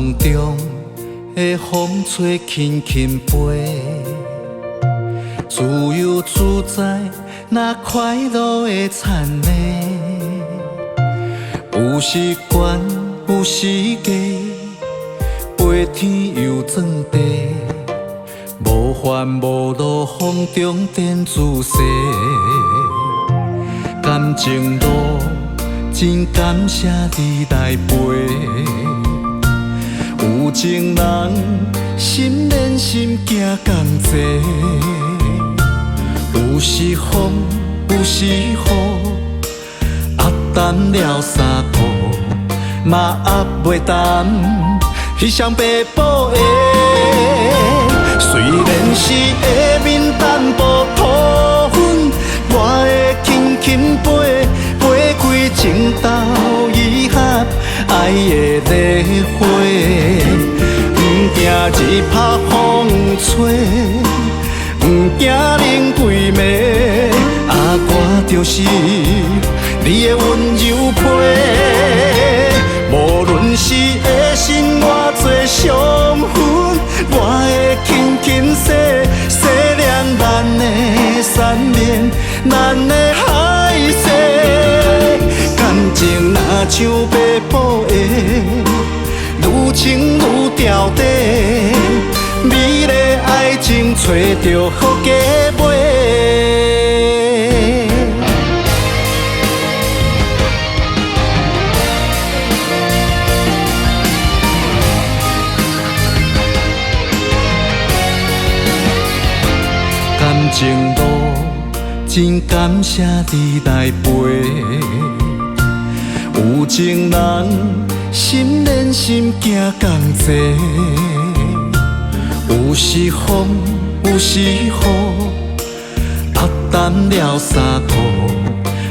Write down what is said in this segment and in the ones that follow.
空中的風吹輕輕飛，自由自在，那快樂的田野。有時懸，有時低，飛天又轉地，無煩無惱，風中展姿勢。感情路，真感謝你來陪。有情人心連心行仝齊，有時風，有時雨，壓淡了衫褲，嘛壓袂淡彼雙爬步鞋。雖然是下面淡薄塗粉，我會輕輕飛，飛開情竇以合愛的禮花，毋驚日曬風吹，毋驚冷規暝，啊，我就是你的溫柔被。無論是會心偌濟傷痕，我會輕輕洗，洗亮咱的山盟，咱的海誓。感情若像爬布鞋，愈穿愈牢底，美麗愛情揣著好價尾。感情路，真感謝你來陪。有情人心連心行仝齊，有時風，有時雨，壓淡了衫褲，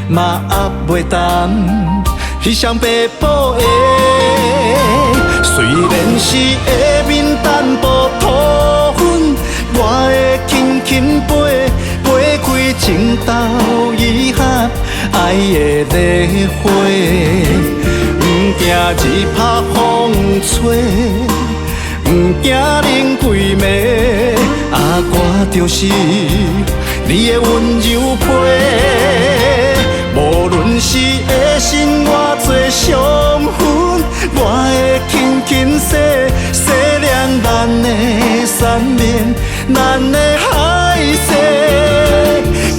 嘛壓袂淡彼雙爬布鞋。雖然是下面淡薄塗粉，我會輕輕飛，飛開情竇以合愛的禮花，毋驚日曬風吹，毋驚冷規暝，啊，我就是你的溫柔被。無論是會心偌濟傷痕，我會輕輕洗，洗亮咱的山盟，咱的海誓。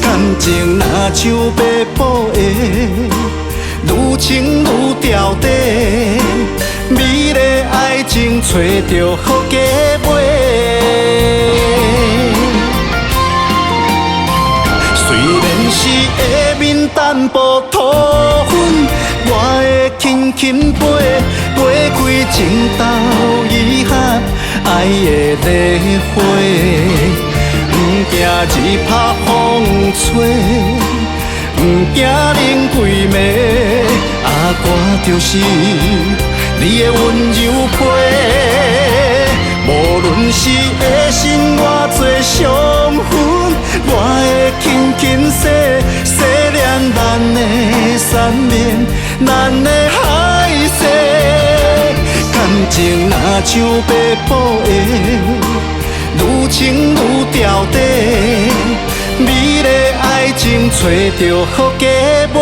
感情若像爬布鞋，愈穿愈牢底，美麗愛情揣著好價尾。雖然是下面淡薄塗粉，我會輕輕飛，飛開情竇以合愛的禮花，毋驚日曬風吹，毋驚冷規暝，啊，我就是你的溫柔被。無論是會心偌濟傷痕，我會輕輕洗，洗亮咱的山盟，咱的海誓。感情若像爬布鞋，愈穿愈牢底，美麗愛情揣著好價尾。